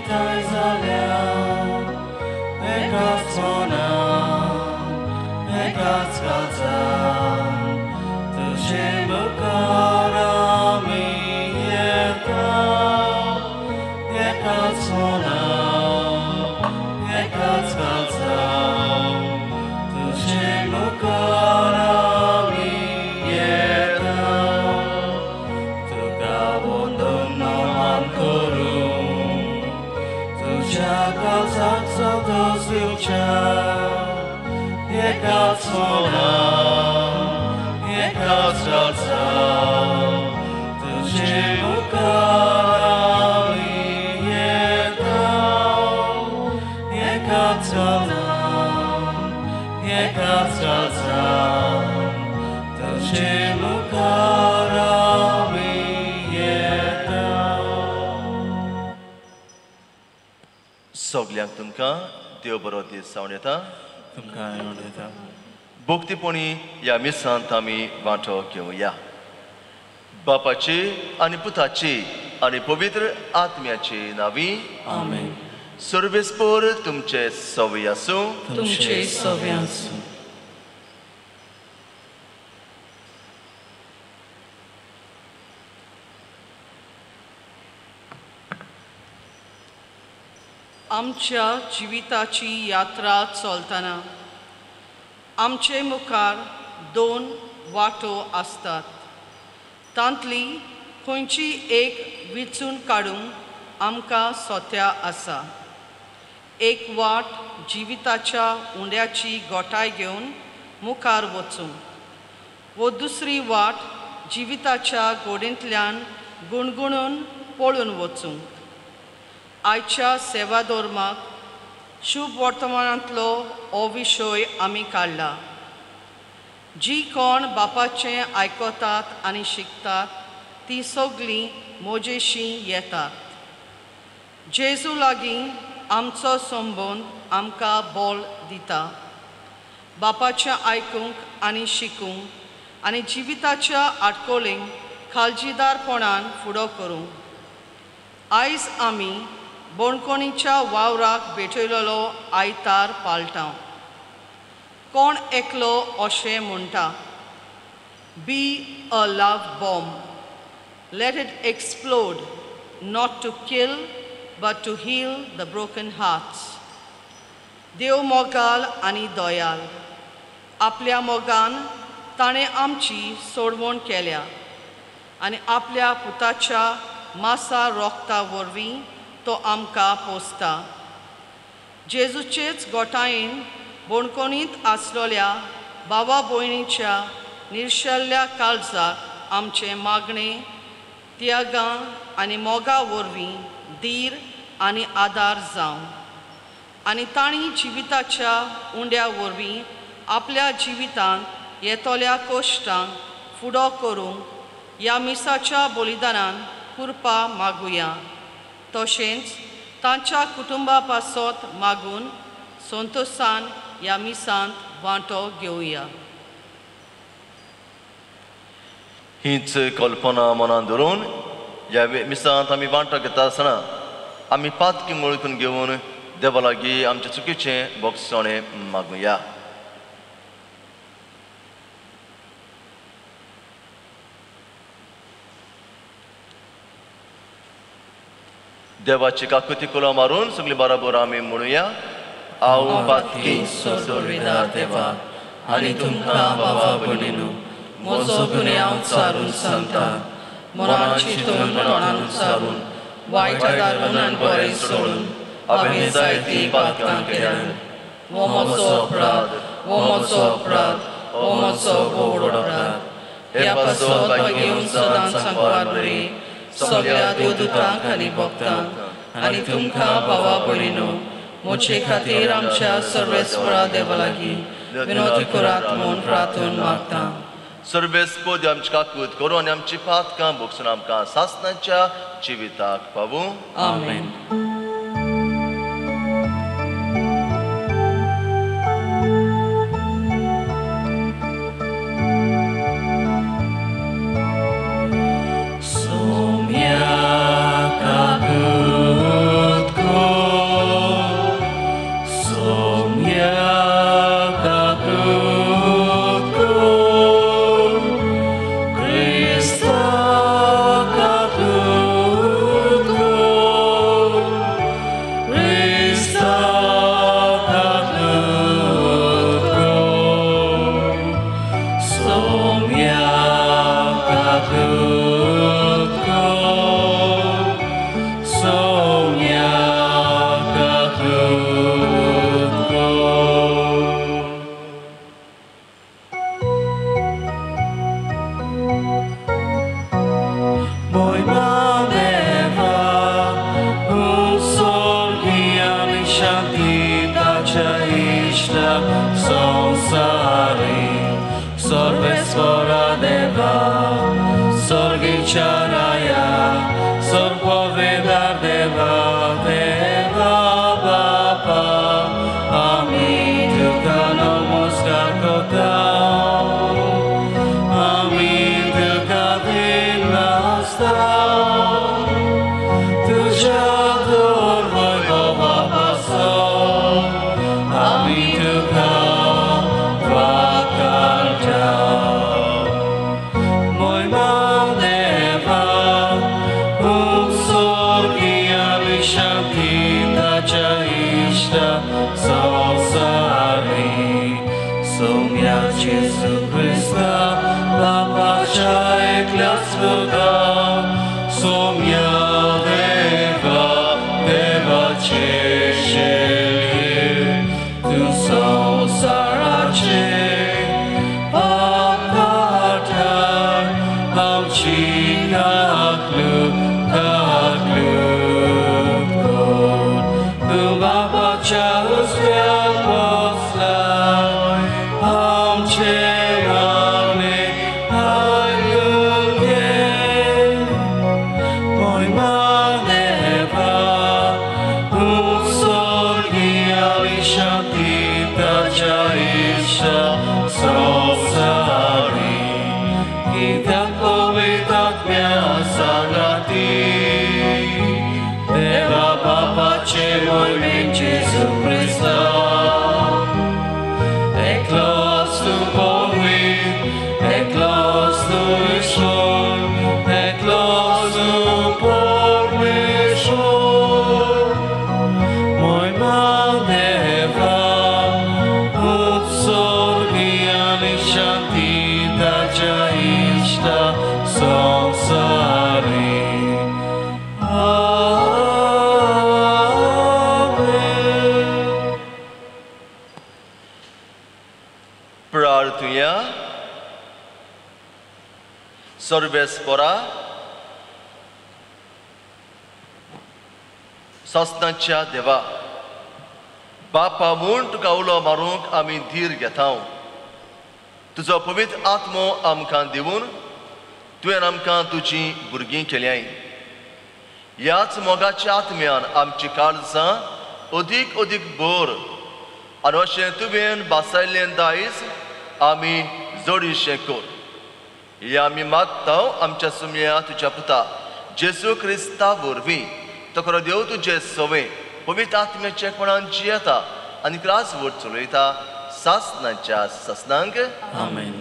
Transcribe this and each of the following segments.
ठांय जाल्या एकाच मनान एकाच काळजान तुजे मुखार आमी येता एकाच मनान एकाच काळजान तुजे मुखार आमी येता तुका वंदन नमन करूं तुज्या काळजाक सदोस दिवच्या एकाच मनान एकाच काळजान तुजे मुखार आमी येता एकाच मनान एकाच काळजान तुजे मुखार आमी येता. सगल्यांक तुमकां देव बरो दीस जावन येता. तुमकां येवन येता. भक्तीपणी ह्या मिसांत आमी वांटो घेवया. बापाची आनी पुताची आनी पवित्र आत्म्याची नांवी आमेन. सर्वेस्पोर तुमचे सवय आसूं. तुमचे सवे आसूं. आमच्या जिविताची यात्रा चलतना आमचे मुखार दोन वाटो आसतात. तांतली खंयची एक विचून काडूंक आमकां सोत्या आसा. एक वाट जिविताच्या उंड्याची गोठाय घेवन मुखार वचूंक वो दुसरी वाट जिविताच्या गोडेंतल्यान गुणगुणून पळून वचूंक. आयच्या सेवाधर्माक शुभ वर्तमानांतलो हो विशय आमी काडला. जी कोण बापाचें आयकतात आनी शिकतात ती सगळीं मोजेशीं येतात. जेजू लागीं आमचो संबंद आमकां बळ दिता बापाचें आयकूंक आनी शिकूंक आनी जिविताच्या आडकोळींक खालजीदारपणान फुडो करूंक. आयज आमी बोणकोणीच्या वावराक भेटयलेलो आयतार पाळटा. कोण एकलो अशें म्हणटा, be a love bomb, let it explode, not to kill but to heal the broken hearts. देव मोगाल आनी दयाल आपल्या मोगान ताणें आमची सोडवण केल्या आनी आपल्या पुताच्या मासा रोगता वरवीं तो आमकां पोसता. जेजूचेच गोठायेन बोणकोणींत आसलेल्या भावा भयणीच्या निर्शेल्ल्या काळजाक आमचें मागणें त्यागां आनी मोगा वरवीं धीर आनी आदार जावं आनी तांणी जिविताच्या उंड्या वरवीं आपल्या जिवितांत येतल्या कश्टांक फुडो करूंक ह्या मिसाच्या बलिदानान कृपा मागुया. तशेंच तांच्या कुटुंबा पासत मागून संतोशान ह्या मिसांत वांटो घेवया. हीच कल्पना मनान धरून ह्या मिसांत आमी वांटो घेता आसतना आमी पातकी वळखून घेवन देवा लागीं आमचे चुकीचें बोगसणें मागुया. देवाची काकुती कुलां मारून सगळी बराबर आमी म्हणुया. हांव पातकी सोडविदार देवा आनी तुमकां बाबा भयणीनू म्हजो गुन्यांव चारून सांगता. मनान चिंतून तोंडान उच्चारून वायट धारून आनी बरें सोडून हांवें जायतीं पातकां केल्यांत. हो म्हजो अपराध, हो म्हजो अपराध, हो म्हजो व्हड अपराध. ह्या पासत भाग्येवन सदांच सांगपार बरी सगळ्या देवदूतांक आनी भक्तांक आनी तुमकां भावा भयणीनू म्हजे खातीर आमच्या सर्वेस्परा देवा लागीं विनोदी करात म्हूण प्रार्थून मागता. सर्वेस्पोद आमची काकूत करूं आनी आमची पातकां भोगसून आमकां सासणाच्या जिविताक पावूं. आमेन. Somia caput. संसारी सर्वेस्वरा देवा स्वर्गीच्या राया सर्ववेदार देवा देवा बापा आमी तुका नमस्कार करता आमी तुका दिनासता तुझ्या दुर्वैभवा पासून आमी तुका वाकाळटा मोयमा देवा स्वर्गीय शांती ताच्या इश्टा संवसारी सोम्या जेजू क्रिस्ता बापाच्या एकल्याच पुता सोम्या देवा देवाचे शेळये तूं संवसाराचे पाप काडटाय आमची काकलूट काकलूट कर तूं बापाच्या उजव्यान बसलाय आमचे मागणे आयकून घे मोयमा देवा स्वर्गीय शांती ताच्या इश्टा संवसारी कित्याक पवित्र आत्म्या सांगाती देवा बापाचे मोहिमेन जेजू क्रिस्ता एकलोच तूं पवित्र एकलोच तूं ईश्वर एकलोच तूं परमेश्वर मोयमा देवा स्वर्गीय शांती ताच्या इश्टा संवसारी आमेन. प्रार्थुया. सर्वेस्परा सासणाच्या देवा बापा म्हूण तुका उलो मारूंक आमी धीर घेता. तुजो पवित्र आत्मो आमकां दिवन तुवें आमकां तुजी भुरगीं केल्याय. ह्याच मोगाच्या आत्म्यान आमची काळजां अदीक अदीक भर आनी अशें तुवें बासायल्लें दायज आमी जोडीशें कर. हे आमी मागता आमच्या सुमया तुज्या पुता जेजू क्रिस्ता वरवीं. तो खरो देव तुजे सवे पवित्र आत्म्याच्या कोणान जियेता आनी क्रास वट चलयता सासणाच्या सासणांक. आमेन.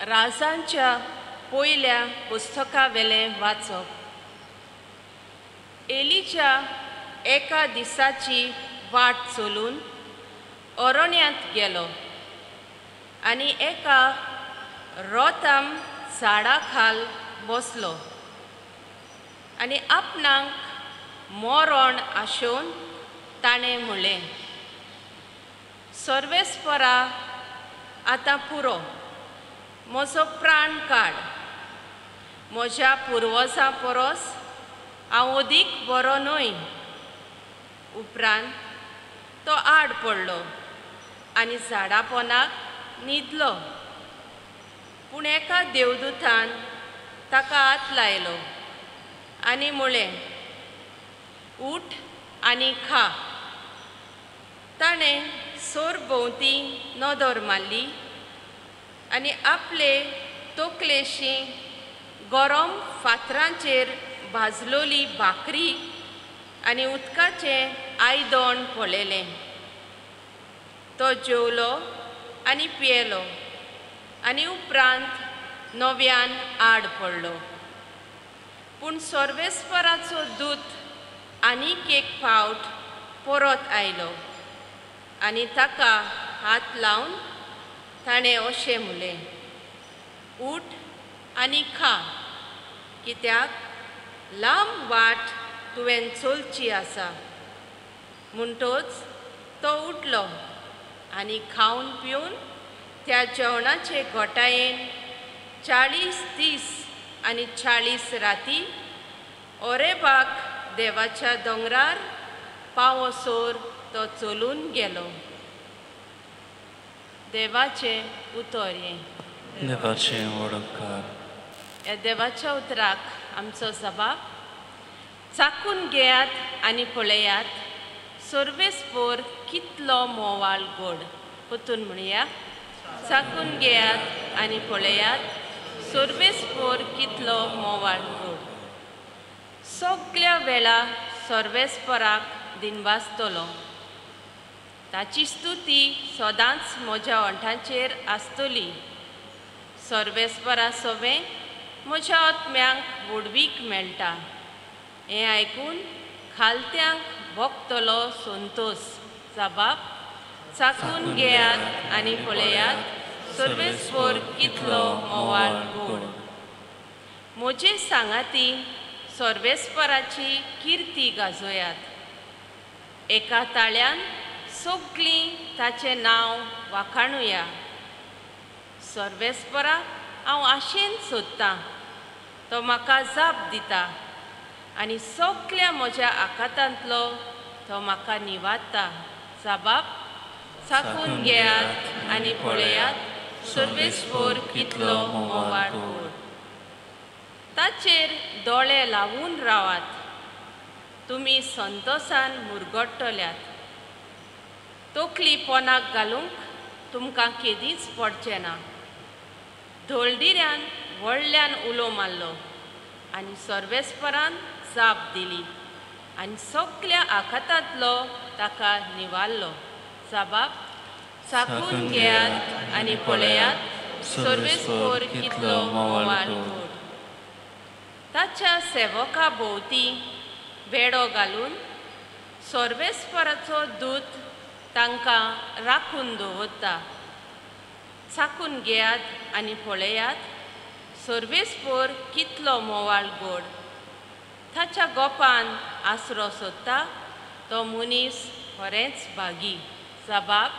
राजांच्या पयल्या पुस्तकावेलें वाचप. एलीच्या एका दिसाची वाट चलून अरण्यांत गेलो आनी एका रोताम झाडा खाल बसलो आनी आपणाक मरण आशोवन ताणें म्हणलें, सर्वेस्परा आतां पुरो, म्हजो प्राण काड. म्हज्या पुर्वजां परस हांव अदीक बरो न्हय. उपरांत तो आड पडलो आनी झाडा पोनाक न्हिदलो. पूण एका देवदूतान ताका हात लायलो आनी म्हळें, उठ आनी खा. ताणें सरभोंवती नदर मारली आनी आपले तकलेशी गरम फातरांचेर भाजलोली भाकरी आनी उदकाचें आयदण पळयलें. तो जेवलो आनी पियेलो आनी उपरांत नव्यान आड पडलो. पूण सर्वेस्पराचो दूत आनीक एक फावट परत आयलो आनी ताका हात लावन ताणें अशें म्हणलें, उठ आनी खा, कित्याक लांब वाट तुवें चलची आसा. म्हणटच तो उठलो आनी खावन पिवन त्या जेवणाचे घोटायेन 40 दीस आनी 40 राती ओरेबाक देवाच्या दोंगरार पावसोर तो चलून गेलो. देवाचें उतर हें. देवाचें वडकार. ह्या देवाच्या उतराक आमचो जबाब. चाकून घेयात आनी पळयात सर्वेस्पोर कितलो मोवाळ गोड. परतून म्हणया, चाकून घेयात आनी पळयात सर्वेस्पोर कितलो मोवाळ गोड. सगल्या वेळा सर्वेस्पराक दिनवासतलो. ताची स्तुती सदांच म्हज्या ओंठांचेर आसतली. सर्वेस्परा सोवें म्हज्या आत्म्यांक व्हडवीक मेळटा. हें आयकून खालत्यांक भोगतलो संतोस. जबाब. चाकून घेयात आनी पळयात सर्वेस्पोर कितलो मोवाळ गोड. म्हजे सांगाती सर्वेस्पराची किर्ती गाजोयात. एका ताळ्यान सगळीं ताचें नांव वाखाणुया. सर्वेस्पराक हांव आशेन सोदतां, तो म्हाका जाप दिता आनी सगल्या म्हज्या आकातांतलो तो म्हाका निवारता. जबाब. चाकून घेयात आनी पळयात सर्वेस्पोर कितलो मोवाळ गोड. ताचेर दोळे लावून रावात, तुमी संतोसान मुरगट्टल्यात. तकली पोनाक घालूंक तुमकां केदींच पडचें ना. धोलडिऱ्यान व्हडल्यान उलो मारलो आनी सर्वेस्परान जाप दिली आनी सगल्या आखातांतलो ताका निवारलो. जबाब. चाकून घेयात आनी पळयात सर्वेस्पोर कितलो मोवाळ गोड. ताच्या सेवका भोंवती वेडो घालून सर्वेस्पराचो दूत तांकां राखून दवरता. चाकून घेयात आनी पळयात सर्वेस्पोर कितलो मोवाळ गोड. ताच्या गोपान आसरो सोदता तो मनीस खरेंच भागी. जबाब.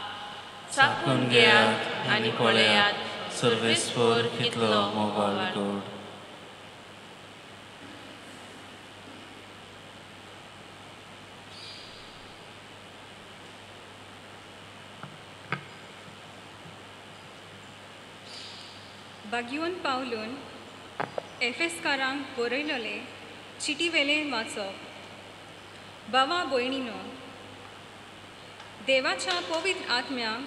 चाकून घेयात आनी पळयात सर्वेस्पोर कितलो मोवाळ गोड. बागिवन पावलून एफेसकारांक बरयलोले चिटीवेलें वाचप. बाबा भयणीनो, देवाच्या पवित्र आत्म्याक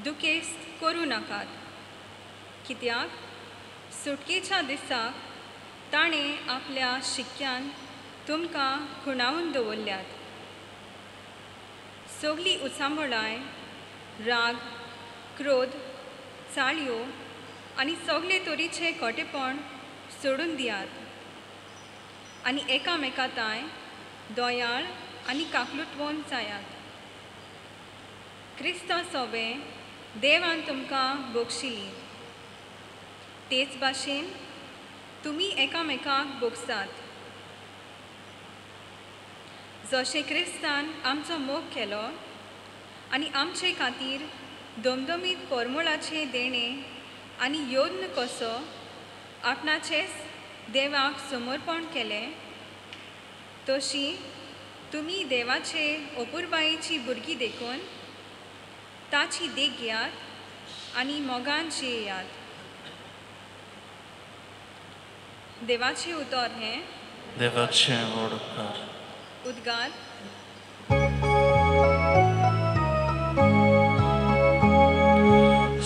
दुखेस्त करूं नाकात, कित्याक सुटकेच्या दिसाक ताणें आपल्या शिक्क्यान तुमकां खुणावन दवरल्यात. सगळीं उचांबळाय, राग, क्रोध, चाळयो आनी सगळे तरेचें खोटेपण सोडून दियात आनी एकामेका तांय दयाळ आनी काकलुटवोन जायात. क्रिस्ता सोवें देवान तुमकां बक्षिली, तेच भाशेन तुमी एकामेकाक बोगसात. जशें क्रिस्तान आमचो मोग केलो आनी आमचे खातीर दमदमीत परमळाचें देणें आनी यत्न कसो आपणाचेच देवाक समर्पण केलें, तशी तुमी देवाचे अपुरबायेची भुरगीं देखून ताची देख घेयात आनी मोगान जियेयात. देवाचें उतर हें. देवाचें वडकार. उद्गार.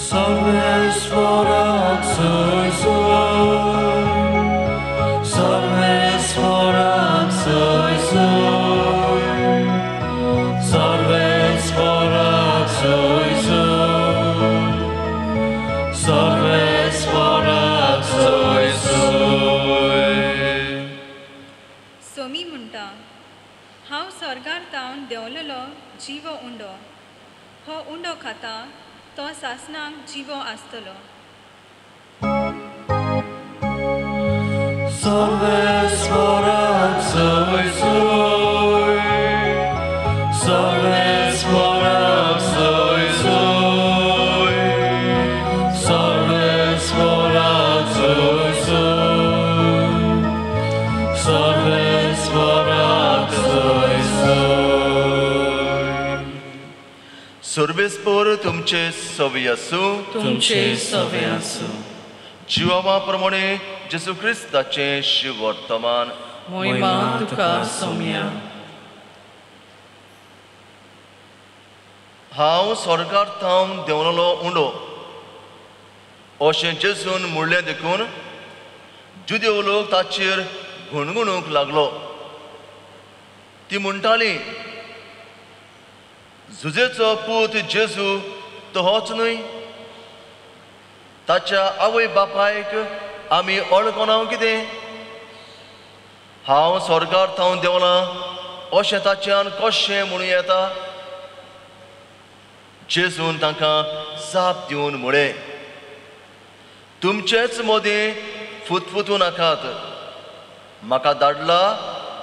सर्वेस्पराक सोय सोय, सर्वेस्पराक सोय सोय, सर्वेस्पराक सोय सोय, सर्वेस्पराक सोय सोय. सोमी म्हणटा, हांव स्वर्गार तावन देंवलेलो जिवो उंडो, हो उंडो खाता तो सासणाक जिवो आसतलो. सर्वेस्पराक सोय सोय, सर्वेस्पराक सोय सोय, सर्वेस्पराक सोय सोय, सर्वेस्पोर तुमचे सवे आसूं, तुमचे सवे आसूं. जिवावा प्रमाणे जेजू क्रिस्ताचें शिवर्तमान. मोहिमा तुका सोम्या. हांव स्वर्गार थावन देंवलोलो उंडो अशें जेजून म्हणलें देखून जुदेव लोक ताचेर गुणगुणूंक लागलो. ती म्हणटाली, जुजेचो पूत जेजू तो होच न्हय? ताच्या आवय बापायक आमी वळखना कितें? हांव स्वर्गार थावन देंवलां अशें ताच्यान कशें म्हणूं येता? जेजून तांकां जाप दिवन म्हळें, तुमचेच मदीं फुतफुतूं नाकात. म्हाका धाडला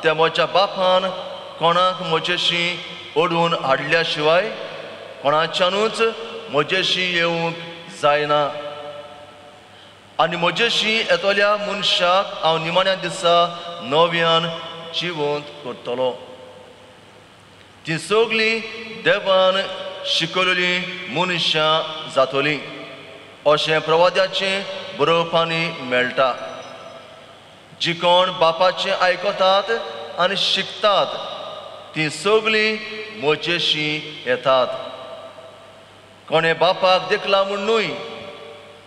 त्या म्हज्या बापान कोणाक म्हजेशी ओडून हाडल्या शिवाय कोणाच्यानूच म्हजेशी येवंक जायना. आनी म्हजेशी येतल्या मनशाक हांव निमाण्या दिसा नव्यान जिवंत करतलो. ती सगळीं देवान शिकयलेलीं मनशां जातलीं अशें प्रवाद्याचें बरोवपांनी मेळटा. जी कोण बापाचें आयकतात आनी शिकतात ती सगळीं म्हजेशी येतात. कोणें बापाक देखला म्हूण न्हय,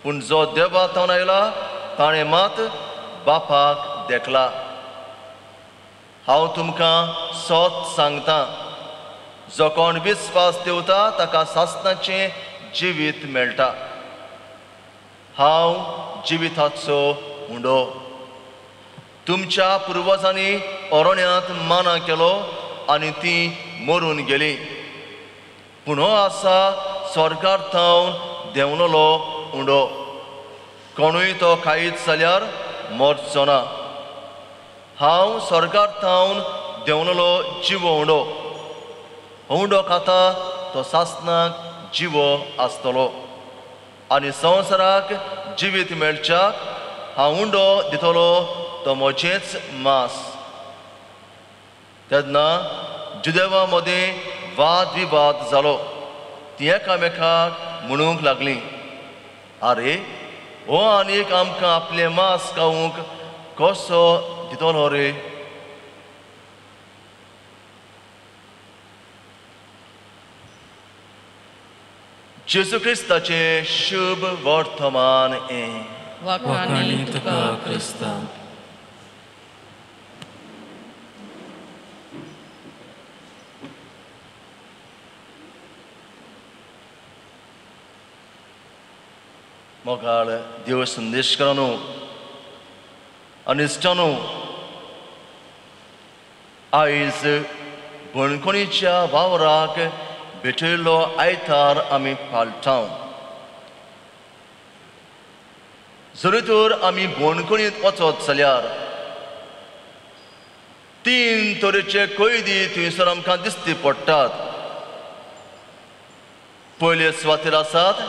पूण जो देवा थावन आयला ताणें मात बापाक देखला. हांव तुमकां सत सांगता, जो कोण विस्वास दवरता ताका सासणाचें जिवीत मेळटा. हांव जिविताचो उंडो. तुमच्या पुर्वजांनी अरण्यांत माना केलो आनी ती मरून गेली, पूण हो आसा स्वर्गार थावन देंवलोलो उंडो. कोणूय तो खायत जाल्यार मरचो ना. हांव स्वर्गार थावन देंवलोलो जिवो उंडो. उंडो खाता तो सासणाक जिवो आसतलो आनी संवसाराक जिवीत मेळच्याक हांव उंडो दितलो तो म्हजेंच मांस. तेन्ना जुदेवा मदीं वाद विवाद जालो. ती एकामेकाक म्हणूंक लागली, आरे हो आनीक आमकां आपलें मांस खावंक कसो दितलो रे? जेजू क्रिस्ताचें शुभ वर्तमान हें. वाखाणी तुका क्रिस्ता. मोगाळ देव संदेशकारांनो आनी इश्टांनो, आयज बणकोणीच्या वावराक भेटयल्लो आयतार आमी पाळटा. जरी तर आमी बणकोणींत वचत जाल्यार तीन तरेचे कैदी थंयसर आमकां दिश्टी पडटात. पयले सुवातेर आसात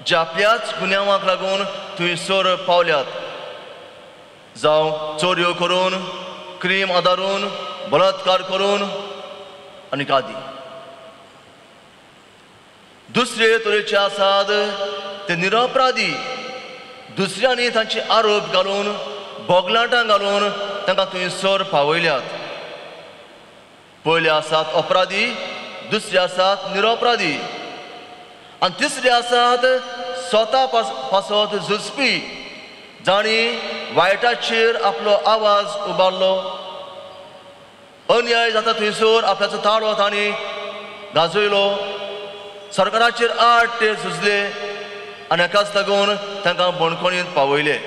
जे आपल्याच गुन्यांवाक लागून थंयसर पावल्यात, जावं चोरयो करून, क्रीम आदारून, बलात्कार करून आनी आदी. दुसरे तरेचे आसात ते निरपराधी, दुसऱ्यांनी तांचे आरोप घालून बोगलाटां घालून तांकां थंयसर पावयल्यात. पयले आसात अपराधी, दुसरे आसात निरपराधी आनी तिसरे आसात स्वता पासत झुजपी, जांणी वायटाचेर आपलो आवाज उबारलो. अन्याय जाता थंयसर आपल्याचो ताळो तांणी गाजयलो, सरकाराचेर आड ते झुजले आनी हाकाच लागून तांकां बणखणींत पावयले.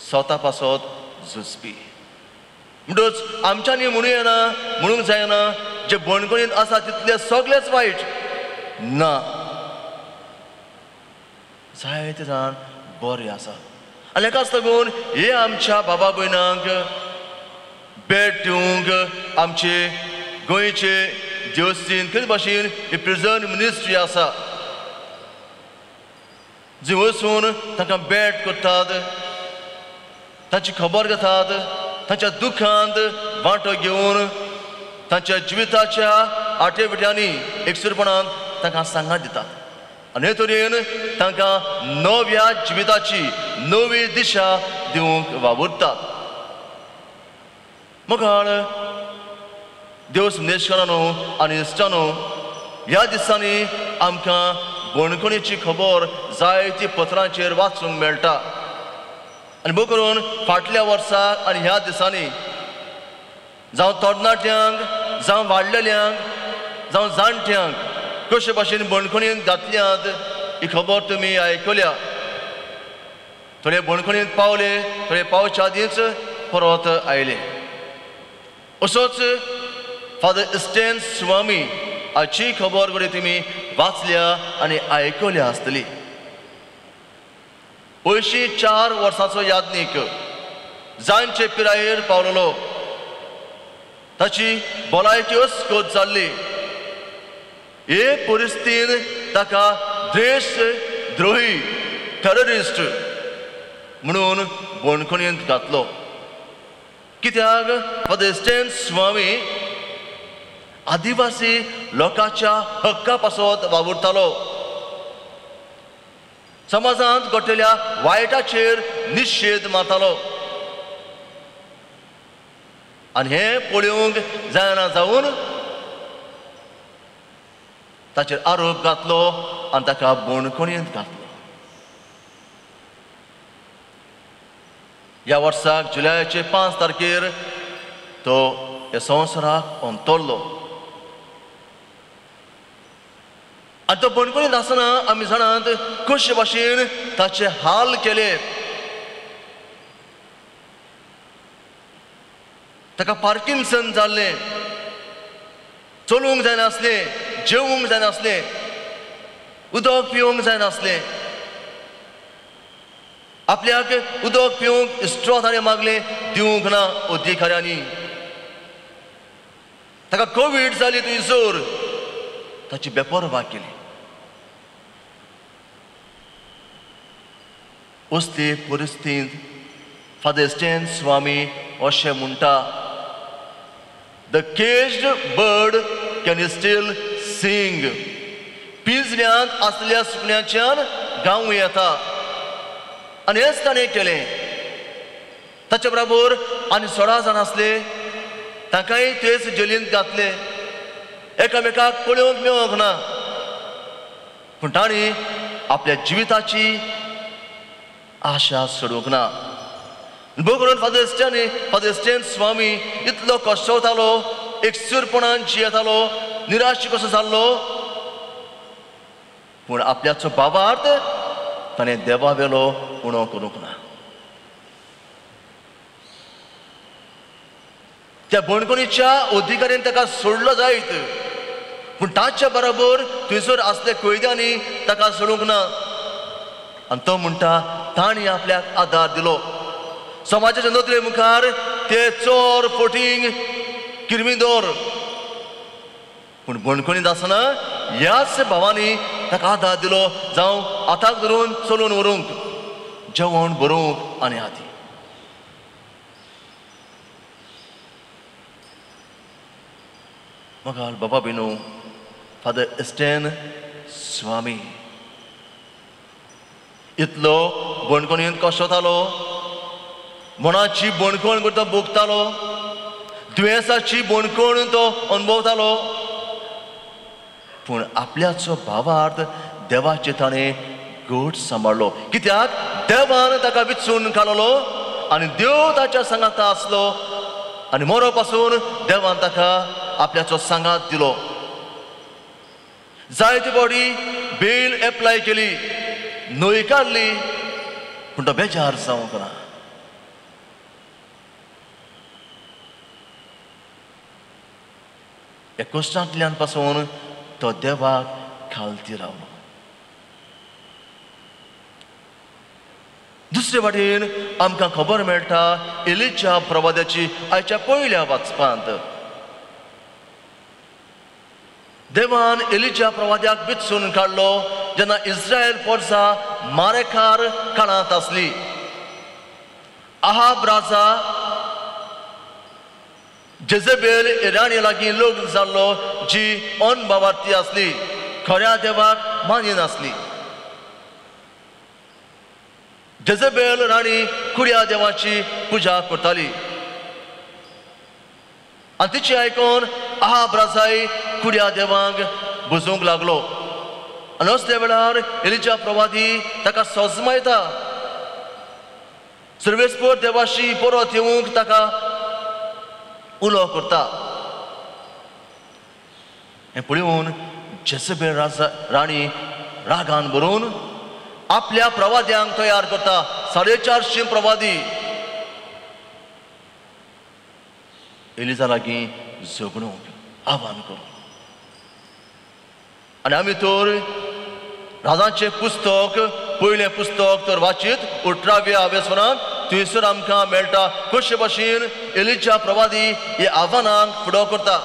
स्वता पासत झुजपी म्हणटच आमच्यांनी म्हणूं येना, म्हणूंक जायना जे बणखणींत आसा तितले सगळेच वायट ना, जायते जाण बरे आसा. आनी हाकाच लागून हे आमच्या बाबा भयणांक भेट दिवंक आमचे गोंयचे देवस्थीन कितें भाशेन ही प्रिजन मिनिस्ट्री आसा, जी वचून तांकां भेट करतात, तांची खबर घेतात, तांच्या दुखांत वांटो घेवन तांच्या जिविताच्या आठे विट्यांनी एकसुरपणान तांकां सांगात दितात आनी हे तरेन तांकां नव्या जिविताची नवी दिशा दिवंक वावुरतात. मुखार देव संदेशकारांनो आनी इश्टांनो, ह्या दिसांनी आमकां बणखणीची खबर जायती पत्रांचेर वाचूंक मेळटा आनी भोव करून फाटल्या वर्साक आनी ह्या दिसांनी जावं तरणाट्यांक, जावं वाडलेल्यांक, जावं जाणट्यांक कशे भाशेन बणखणींत घातल्यात ही खबर तुमी आयकल्या. थोडे बणखणींत पावले, थोडे पावच्या आदींच परत आयले. असोच फादर स्टॅन स्वामी हाची खबर घडये तुमी वाचल्या आनी आयकल्या आसतली. 84 वर्सांचो याज्ञीक जांचे पिरायेर पावलेलो, ताची भलायकी अस्कोत जाल्ली. हे परिस्थितीन ताका देश द्रोही, टेररिस्ट म्हणून बणखणींत घातलो. कित्याक फादर स्टॅन स्वामी आदिवासी लोकांच्या हक्का पासत वावुरतालो, समाजांत घडटल्या वायटाचेर निशेध मारतालो आनी हें पळोवंक जायना जावन ताचेर आरोप घातलो आनी ताका बणखणींत घातलो. ह्या वर्साक जुलयाचे 5 तारखेर तो ह्या संवसाराक अंतरलो आनी तो बणखणींत आसतना आमी जाणात कशे भाशेन ताचे हाल केले. ताका पार्किन्सन जाल्लें, चलूंक जायनासलें, जेवूंक जायनासलें, उदक पिवंक जायनासलें. आपल्याक उदक पिवंक स्ट्रॉ ताणें मागलें, दिवंक ना अधिकाऱ्यांनी. ताका कोवीड जाली थंयसर, ताची बेपर्वा केली. असले परिस्थितींत फादर स्टॅन स्वामी अशें म्हणटा, the caged bird can still sing. पिंजऱ्यांत आसल्या सुकण्याच्यान गावूं येता आनी हेंच ताणें केलें. ताचे बराबर आनी 16 जाण आसले, तांकांय तेच जेलींत घातले. एकामेकाक पळोवंक मेळोंक ना, पूण तांणी आपल्या जिविताची आशा सोडूंक ना. भोव करून फादर स्टॅन स्वामी इतलो कश्टवतालो, एकसूरपणान जियेतालो, निराश कसो जाल्लो, पूण आपल्याचो बाबार्थ ताणें देवा वेलो उणो करूंक ना. त्या बणखणीच्या अधिकाऱ्यान ताका सोडलो जायत, पूण ताच्या बरोबर थंयसर आसले कैद्यांनी ताका सोडूंक ना. आनी तो म्हणटा तांणी आपल्याक आदार दिलो. समाजाच्या नदरे मुखार ते चोर, फोटींग, किर्मिदोर, पूण बणखणींत आसतना ह्याच भावांनी ताका आदार दिलो, जावं हाताक धरून चलून व्हरूंक, जेवण बरोवंक आनी आदी. मगाल बाबा बिनू फादर स्टॅन स्वामी इतलो बणखणींत कश्टतालो, मनाची बणखण तो भोगतालो, दुयेंसाची बणखण तो अनुभवतालो, पूण आपल्याचो भावार्थ देवाचे ताणें घट सांबाळ्ळो. कित्याक देवान ताका विचून काडलो आनी देव ताच्या सांगाता आसलो आनी मरो पासून देवान ताका आपल्याचो सांगात दिलो. जायते बॉडी बेल एप्लाय केली, न्हयकारली, पूण तो बेजार जावंक ना. ह्या कश्टांतल्यान पासून तो देवाक खालती रावलो. दुसरे वाटेन आमकां खबर मेळटा एलिच्या प्रवाद्याची आयच्या पयल्या वाचपांत. देवान एलिच्या प्रवाद्याक विचून काडलो जेन्ना इस्रायल पोरसा मारेकार काळांत आसली. आहाब राजा जेझेबेल राणी लागीं लग्न जाल्लो जी अनबावार्थी आसली, खऱ्या देवाक मानिनासली। जेझेबेल राणी कुड्या देवाची पुजा करताली आनी तिची आयकून आहाब राजाय कुड्या देवांक बुजूंक लागलो आनी असल्या वेळार एलिजा प्रवादी ताका सजमायता, सर्वेस्पर देवाशी परत येवंक ताका उलो करता। हें पळोवन जेझेबेल राजा राणी रागान भरून आपल्या प्रवाद्यांक तयार करता, 450 प्रवादी एलिजा लागीं झगडूंक आव्हान करूं। आनी आमी तर राजांचें पुस्तक पयलें पुस्तक तर वाचीत 18व्या वेसनांत थंयसर आमकां मेळटा कशे भाशेन एलिजा प्रवादी हे आव्हानांक फुडो करता।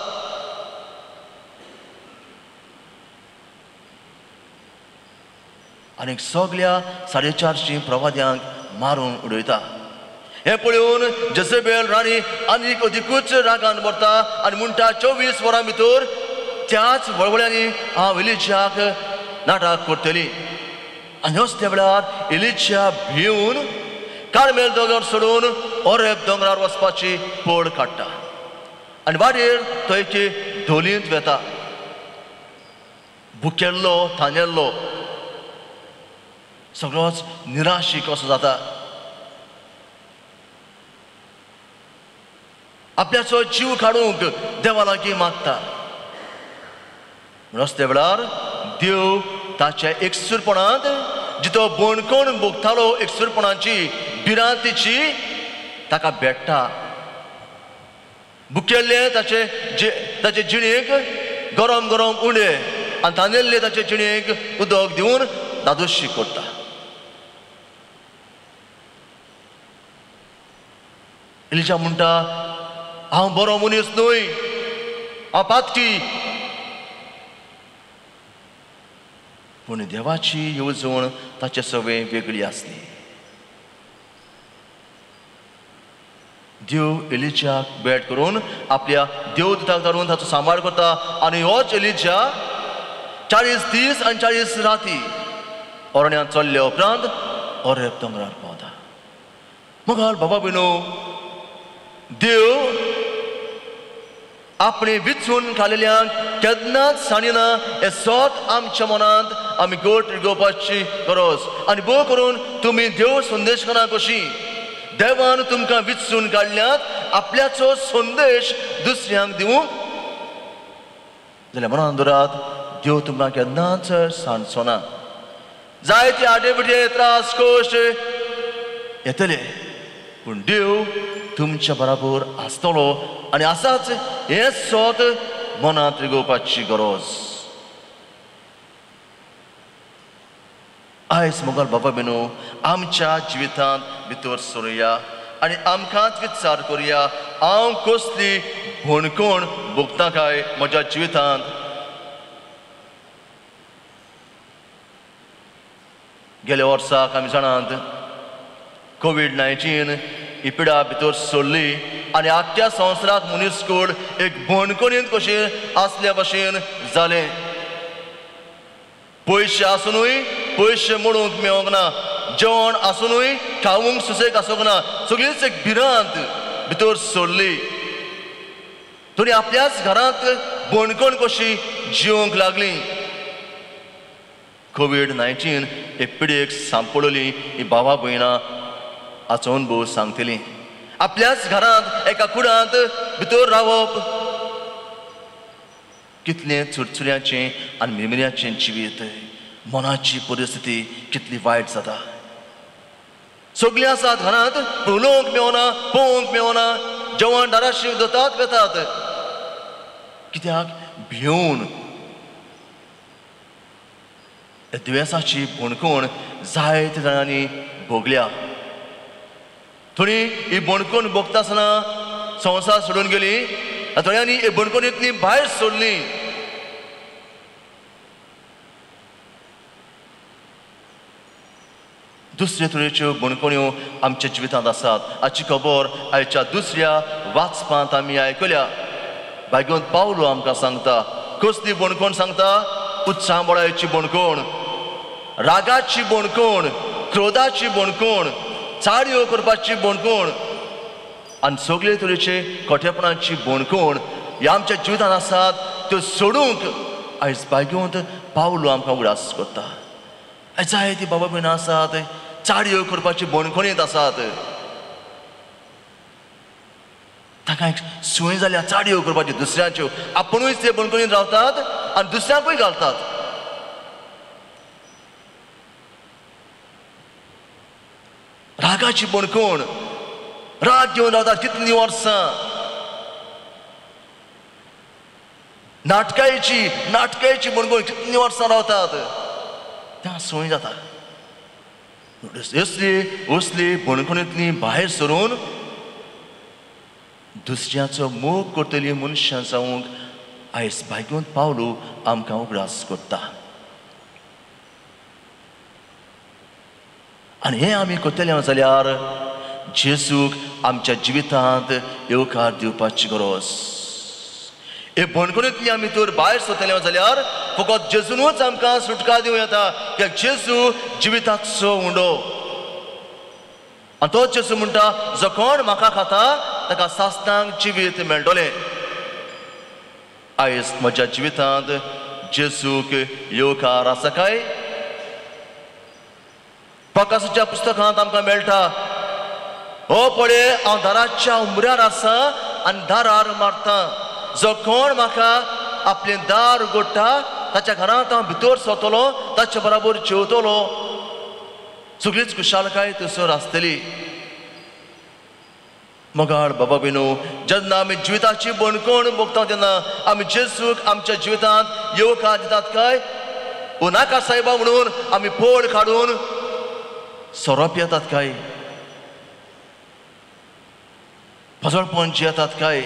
आनी सगल्या 450 प्रवाद्यांक मारून उडयता। हें पळोवन जेझेबेल राणी आनीक अदिकूच रागान भरता आनी म्हणटा 24 वरां भितर त्याच वळवळ्यांनी हांव एलिजाक नाटक करतली। आनी असल्या वेळार एलिजा भिवन कार्मेल दोंगर सोडून ओरेब दोंगरार वचपाची पड काडटा आनी वाटेर तो एके धोलींत वेता, भुकेल्लो थानेल्लो सगळोच निराशी कसो जाता, आपल्याचो जीव काडूंक देवा लागीं मागता। रस्ते वेळार देव ताच्या एकसूरपणांत जितो बणकोण भोगतालो एकसूरपणाची भिरांतीची ताका भेट्टा, भुकेल्ले ताचे ताचे जिणेक गरम गरम उणें आनी तानेल्ले ताचे जिणेक उदक दिवन दादोशी करता। एलिजा म्हणटा हांव बरो मनीस न्हय, हांव पातकी, पूण देवाची येवजण ताचे सवय वेगळी आसली। देव एलिजाक भेट करून आपल्या देवदूताक धाडून ताचो सांबाळ करता आनी होच एलिजा 40 दीस आनी 40 राती अरण्यांत चल्ल्या उपरांत ओरेब दोंगरार पावता। मगाल बाबा भयणो, देव आपणे विचून काडलेल्यांक केन्नाच सांडिना हें सत आमच्या मनांत आमी गोट रिगोवपाची गरज। आनी भोव करून तुमी देव संदेश करा कशी देवान तुमकां विचून काडल्यात आपल्याचो संदेश दुसऱ्यांक दिवंक जाल्यार मनान दवरात देव तुमकां केन्नाच सांडचो ना। जायते आडेबिडे त्रास कश्ट येतले पूण देव तुमच्या बराबर आसतलो आनी आसाच हें सत मनांत रिगोवपाची गरज। आयज मोगाल बाबा बेनो आमच्या जिवितांत भितर सरुया आनी आमकांच विचार करुया, हांव कसली भणकोण भोगता काय म्हज्या जिवितांत। गेल्या वर्साक आमी जाणात कोवीड-19 ही पिडा भितर सरली आनी आख्ख्या संवसाराक मनीसकूळ एक भणकोणींत कशें आसल्या भशेन जालें। पयशे आसुनूय पयशे मोडूंक मेळोंक ना, जेवण आसुनूय खावंक सुसेग आसूंक ना, सगळीच एक भिरांत भितर सरली। थोडी आपल्याच घरांत बणकोण कशी जिवंक लागली। कोवीड-19 हे पिडेक सांपडली ही बाबा भयणां हाचो अणभव सांगतली। आपल्याच घरांत एका कुडांत भितर रावप कितलें चुरचुऱ्याचें आनी मिरमिऱ्याचें जिवीत, मनाची परिस्थिती कितली वायट जाता। सगळीं आसात घरांत पूण उलोवंक मेळना, पळोवंक मेळना, जेवण दाराशी दवरतात वेतात, कित्याक भिवन। दुयेंसाची बणकोण जायते जाणांनी भोगल्या। थोडीं ही बणकोण भोगता आसतना संवसार सोडून गेली, थोड्यांनी ही बणकोणींतली भायर सोडली। दुसरे तरेच्यो बणकोण्यो आमच्या जिवितांत आसात हाची खबर आयच्या दुसऱ्या वाचपांत आमी आयकल्या. भाग्यवंत पावलो आमकां सांगता कसली बणकोण सांगता? उत्सांबळायची बणकोण, रागाची बणकोण, क्रोधाची बणकोण, चाडयो करपाची बणकोण आनी सगळे तरेचे कोठेपणाची बणकोण ह्या आमच्या जिवितांत आसात त्यो सोडूंक आयज भाग्यवंत पावलो आमकां उगडास करता. आयज जायती बाबा भयणां आसात चाडयो करपाची बणकोणींत आसात, ताका एक संवय जाल्या चाडयो करपाची दुसऱ्यांच्यो, आपुणूच ते बणकोणींत रावतात आनी दुसऱ्यांकूय घालतात. रागाची बणकोण, राग घेवन रावतात कितलीं वर्सां, नाटकायची नाटकायची बणकोण कितलीं वर्सां रावतात, त्या संवय जाता. असली असली बणकोणींतली भायर सरून दुसऱ्याचो मोग करतली मनशां जावंक आयज भाग्यवंत पावलो आमकां उगडास करता. आनी हें आमी करतले जाल्यार जेजूक आमच्या जिवितांत येवकार दिवपाची गरज. हे बणकोणींतली आमी तर भायर सरतले जाल्यार फकत जेजूनच आमकां सुटका दिवं येता, कित्याक जेजू जिविताचो उंडो. आनी तोच जेजू म्हणटा जो कोण म्हाका खाता ताका सासणांक जिवीत मेळटलें. आयज म्हज्या जिवितांत जेजूक येवकार आसा काय? प्रकाशाच्या पुस्तकांत आमकां मेळटा, हो पळय हांव दाराच्या उमऱ्यार आसा आनी दारार मारता, जो कोण म्हाका आपलें दार उगडटा ताच्या घरांत हांव भितर सरतलो, ताचे बराबर जेवतलो, सगळीच खुशालकाय थंयसर आसतली. मोगाळ बाबा भयणो, जेन्ना आमी जिविताची बणकोण भोगता तेन्ना आमी जेजूक आमच्या जिवितांत येवकार दितात काय ओ नाका साहेबा म्हणून आमी पोड काडून सोरो पियेतात काय, फजळपण जियेतात काय,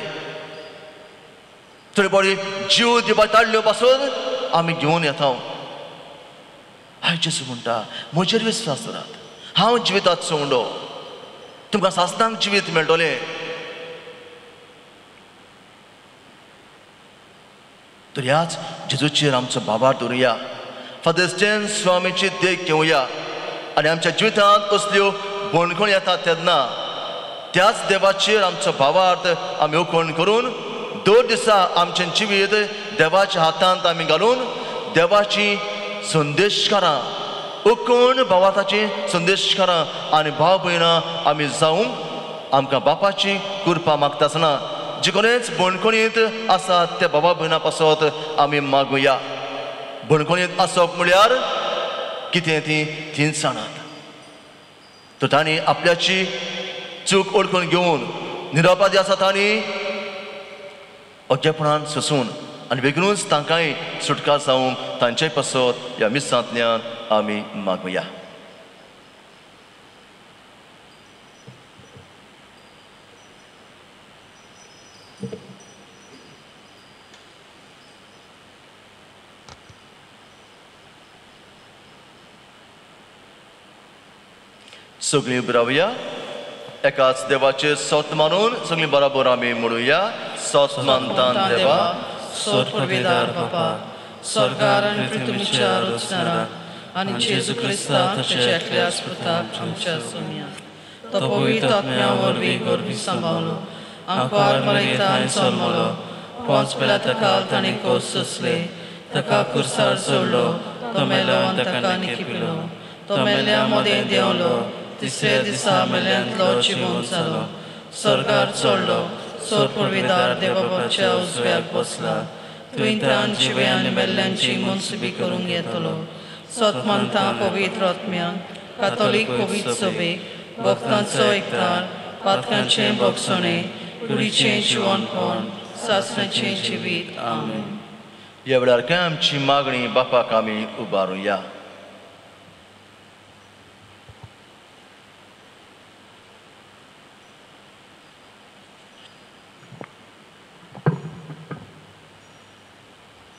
थोडे बरी जीव दिवपा ताडल्यो पासून आमी घेवन येता. आयज जेजू म्हणटा म्हजेर विस्वास दवरात, हांव जिविताचो उंडो, तुमकां सासणांक जिवीत मेळटलें. तर ह्याच जेजूचेर आमचो भावार्थ दवरुया, फादर स्टेन स्वामीची देख घेवया आनी आमच्या जिवितांत कसल्यो बणकोण येतात तेन्ना त्याच देवाचेर आमचो भावार्थ आमी उखण करून दर दिसा आमचें जिवीत देवाच्या हातांत आमी घालून देवाची संदेशकारां उकण भावार्थाची संदेशकारां आनी भाव भयणां आमी जावंक आमकां बापाची कृपा मागता आसतना जे कोणेच बणकोणींत आसात त्या बाबा भयणां पासत आमी मागुया. बणकोणींत आसप म्हळ्यार कितें ती तींच जाणात, तर तांणी आपल्याची चूक ओळखून घेवन निरपराधी आसा तांणी अज्ञपणान सोसून आनी बेगीनूच तांकांय सुटका जावंक तांचे पासत ह्या मिसांतल्यान आमी मागुया. सगळीं उबी रावया, एकाच देवाचे सत मानून सगळीं बराबर आमी म्हणुया. सत मानता देवा सोरपुरवेदार बापा, स्वर्गार आनी पृथ्वीच्या रचणारा आनी जेजू क्रिस्ता ताच्या एकल्या पुताक आमच्या सोमया, तो पवित्र आत्म्या वरवीं गोरवी सांबाळलो, आंकवार मरयतान जल्मलो, पोंच पेला ताका ताणें कोस सोंसले, ताका कुर्सार चडलो, तो मेलो आनी ताका निखिपिलो, तो मेल्ल्या मदें देंवलो, तिसऱ्या दिसा मेल्यांतलो जिवोन जालो, स्वर्गार चडलो, सोरपुरवेदार देवाबाच्या उजव्याक बसला, थंय तान जिवे आनी मेल्ल्यांची मनसुबी करूंक येतलो. सत मानता पवित्र आत्म्यान, कातोलीक पवित्र सभेक, भक्तांचो एकतार, पातकांचें भोगसणें, कुडीचें जिवनपण, सासणाचें जिवीत. आमेन. ह्या वेळार काय आमची मागणी बापाक आमी उबारुया.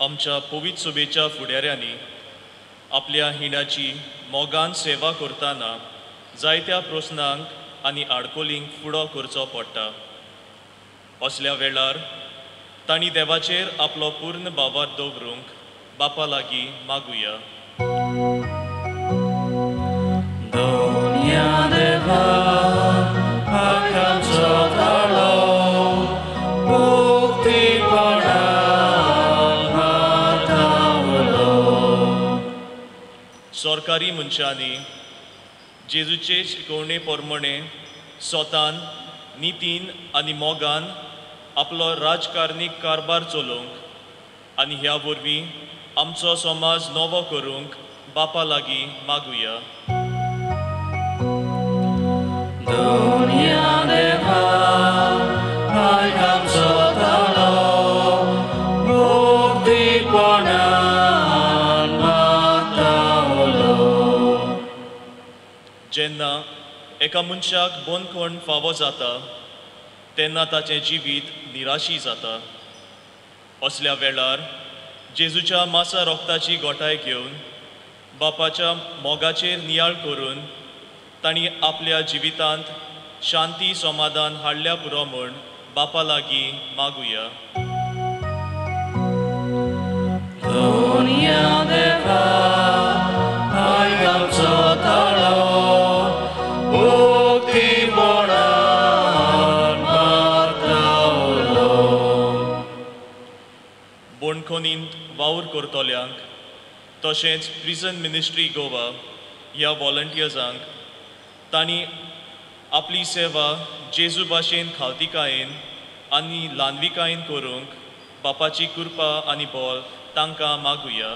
आमच्या पवित्र सभेच्या फुडाऱ्यांनी आपल्या हिणाची मोगान सेवा करतना जायत्या प्रस्नांक आनी आडकोलींक फुडो करचो पडटा. असल्या वेळार तांणी देवाचेर आपलो पूर्ण भावार्थ दवरूंक बापा लागीं मागुया. दोनया देवा आकांचो ताळो मुक्तीपणान मारता उलो. सरकारी मनशांनी जेजूचे शिकवणे प्रमाणे स्वतान नितीन आनी मोगान आपलो राजकारणीक कारभार चलोवंक आनी ह्या वरवीं आमचो समाज नवो करूंक बापा लागीं मागुया. दोनया देवा आकांचो ताळो मुक्तीपणान मारता उलो. जेन्ना एका मनशाक बंदखण फावो जाता तेन्ना ताचें जिवीत निराशी जाता. असल्या वेळार जेजूच्या मासा रोगताची गोठाय घेवन बापाच्या मोगाचेर नियाळ करून तांणी आपल्या जिवितांत शांती समाधान हाडल्या पुरो म्हूण बापा लागीं मागुया. दोनया देवा आकांचो ताळो मुक्तीपणान मारता उलो. बंदखणींत वावर करतल्यांक तशेंच प्रिजन मिनिस्ट्री गोवा ह्या वॉलंटियर्सांक तांणी आपली सेवा जेजू भाशेन खावतिकायेन आनी ल्हानविकायेन करूंक बापाची कृपा आनी बळ तांकां मागुया.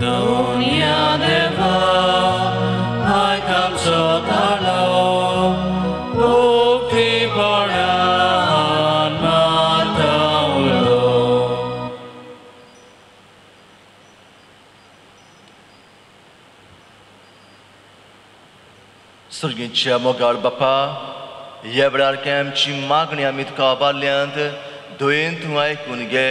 दोनया देवा आकांचो ताळो मुक्तीपणान मारता उलो. सर्गीच्या मोगाळ बापा, ह्या वेळार आमची मागणी आमी तुका आबारल्यांत दयेन तूं आयकून घे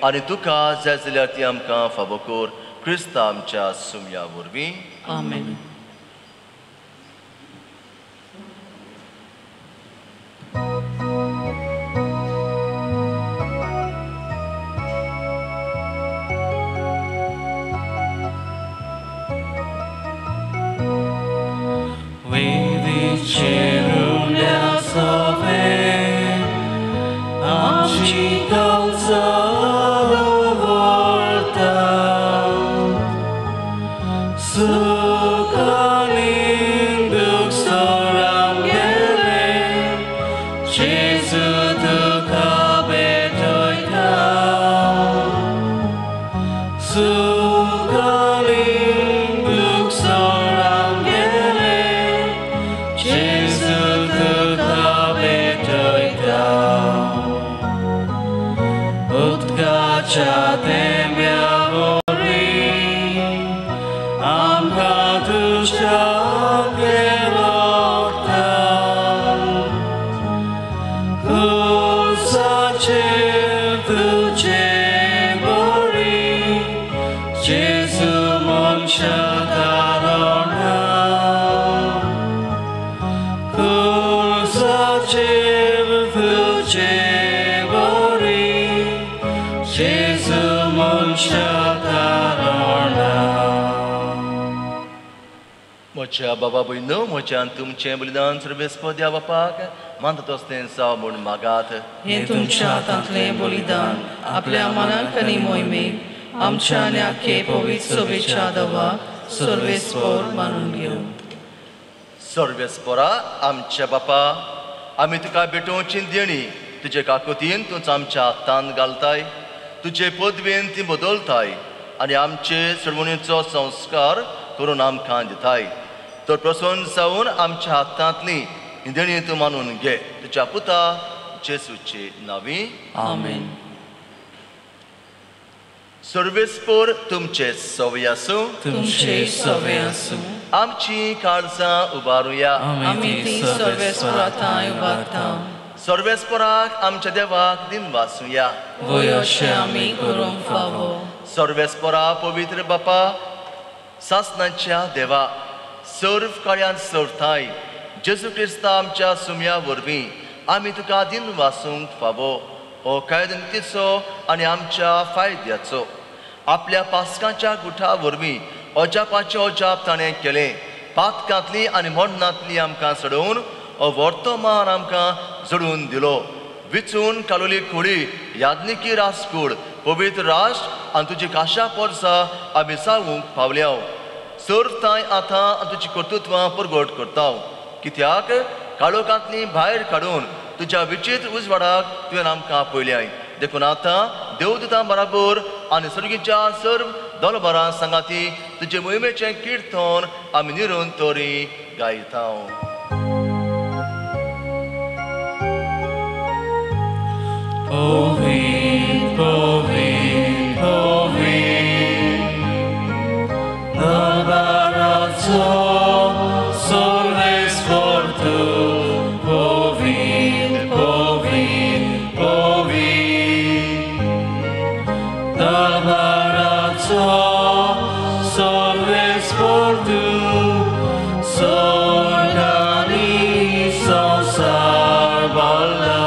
आनी तुका जाय जाल्यार ती आमकां फावो कर, क्रिस्ता आमच्या सुमया वरवीं. आमेन. म्हज्या बाबा भयणो, म्हज्यान तुमचें बलिदान सर्वेस्पर देवा बापाक मानता तसलें जावं म्हूण मागात. हें तुमच्या हातांतलें बलिदान आपल्या मनाक आनी मोहिमेक आमच्या आनी आख्खे पवित्र सभेच्या देवा सर्वेस्पर मानून घेवं. सर्वेस्परा आमच्या बापा, आमी तुका भेटोवची देणी तुजे काकुतीन तूंच आमच्या हातान घालताय, तुजे पदवेन ती बदलताय आनी आमचे सर्वणीचो संस्कार करून आमकां दिताय. तर प्रसन्न जावन आमच्या हातांतली देणी तूं मानून घे, तुज्या पुता जेसूचे नांवी. आमेन. सर्वेस्पर तुमचे सवय आसूं, तुमचे सवय आसूं. आमची काळजां उबारुया, आमी ती सर्वेस्परा थंय उबारता. सर्वेस्पराक आमच्या देवाक दिनवासुया, वय अशें आमी करूंक फावो. सर्वेस्परा पवित्र बापा, सासनाच्या देवा, सर्व कार्यान सर्व ठांय जेजू क्रिस्ता आमच्या सुम्या वरवीं आमी तुका दिन वासूंक फावो हो कायदो आनी आमच्या फायद्याचो। आपल्या पास्कांच्या गुठा वरवीं अजापाचें अजाप ताणें केलें। पातकांतली आनी मरणांतली आमकां सोडोवन हो वर्तमान आमकां जोडून दिलो। विचून कालोली खोडी याज्ञिकी राजकूड पवित्र राष्ट्र आनी तुजी काशा पोरसा आमी जावंक पावल्या। सर्व आतां आनी तुजी कर्तृत्वां परगट करता, कित्याक काळोखांतली भायर काडून तुज्या विचित्र उजवाडाक तुवें आमकां पळयल्याय। देखून आतां देवदूतां बराबर आनी सर्गीच्या सर्व दलबरां सांगाती तुजे मोहिमेचें किर्तन आमी निरंतरी गायता। Povit, povit, povit, Nalbarazzo, solves fortu, povit, povit, povit, Nalbarazzo, solves fortu, sorgani sosar balda.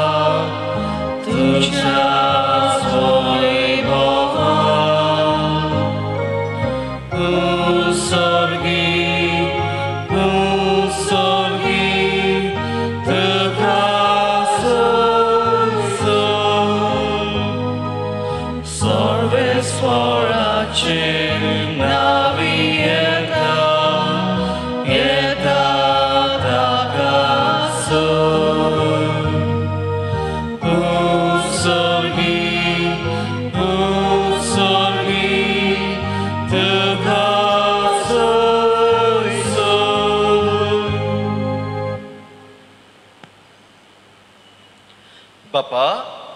बापा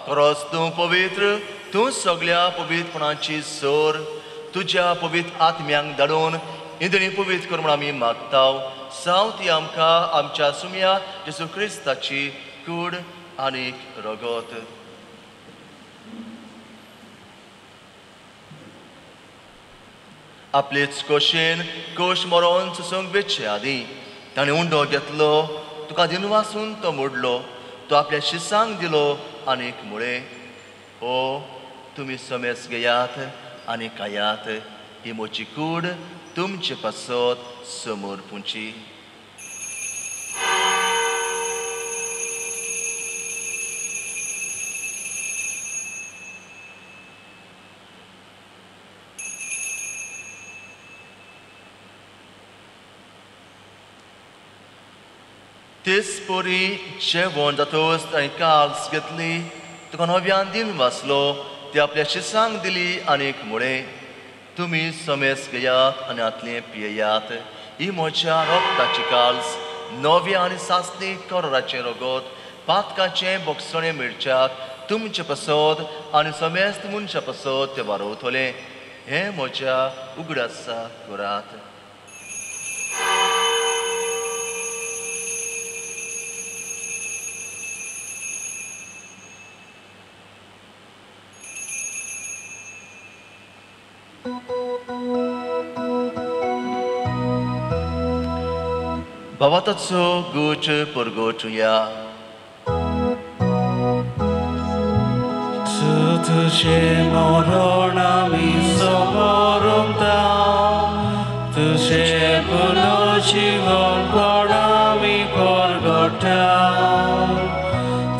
खरोच तूं पवित्र, तूं सगळ्या पवित्रपणाची सोर। तुज्या पवित्र आत्म्यांक धाडून इंद्री पवित्र कर म्हूण आमी मागता। साव ती आमकां आमच्या सुम्या जेजू क्रिस्ताची कूड आनी रगत। आपलेच कोशेन कोश मरोन सुसूंक वेचे आदीं ताणें उंडो घेतलो, तुका दिनवासून तो मोडलो, तो आपल्या शिसांक दिलो आनीक मुळे हो तुमी समेस घेयात आनी खायात, ही म्हजी कूड तुमचे पासत समोर पुंची। तेच परी जेवण जातच ताणें काल्स घेतली, तुका नव्यान दिन वाचलो, ती आपल्या शिसांक दिली आनीक मुळे तुमी समेस घेयात आनी हातलें पियेयात, ही म्हज्या रगताची काल्स नव्या आनी सासणी कराराचें रगत पातकाचें बोगसणें मेळच्याक तुमचे पासत आनी समेस्त मनशा पासत तें वारवतलें। हें म्हज्या उगडासा करात। भावाताचो गुच परगोटुया। तुझे मरण आमी समोरता, तुझे पुनर्जीवन आमी परगटा,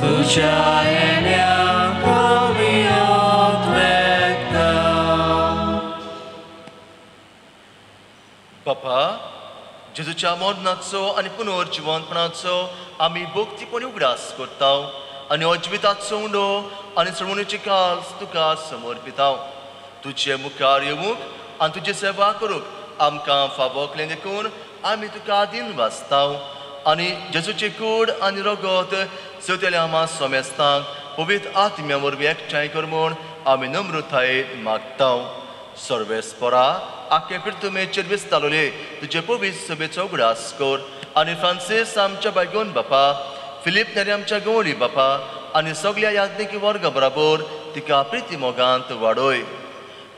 तुझ्या येण्याक आमी अत्वेकता। बापा जेजूच्या मरणाचो आनी पुनर्जिवंतपणाचो आमी भक्तीपणी उगडास करता आनी अजिविताचो उंडो आनी सळवणीची काल्स तुका समर्पिता। तुजे मुखार येवंक आनी तुजी सेवा करूंक आमकां फावो केलें देखून आमी तुका दिन वाचता आनी जेजूची कूड आनी रगत सवतेल्या आमा सोमेस्तांक पवित्र आत्म्या वरवीं एकठांय कर म्हूण आमी नम्रतायेन मागता। सर्वेस्परा आख्खे पिर्तुमेचेर विस्तारले तुजे पवित्र सभेचो उगडास कर आनी फ्रांसीस आमच्या बायगोन बापा, फिलीप नेरी आमच्या गवळी बापा आनी सगळ्या याज्ञिकी वर्गा बराबर तिका प्रिती मोगांत वाडय।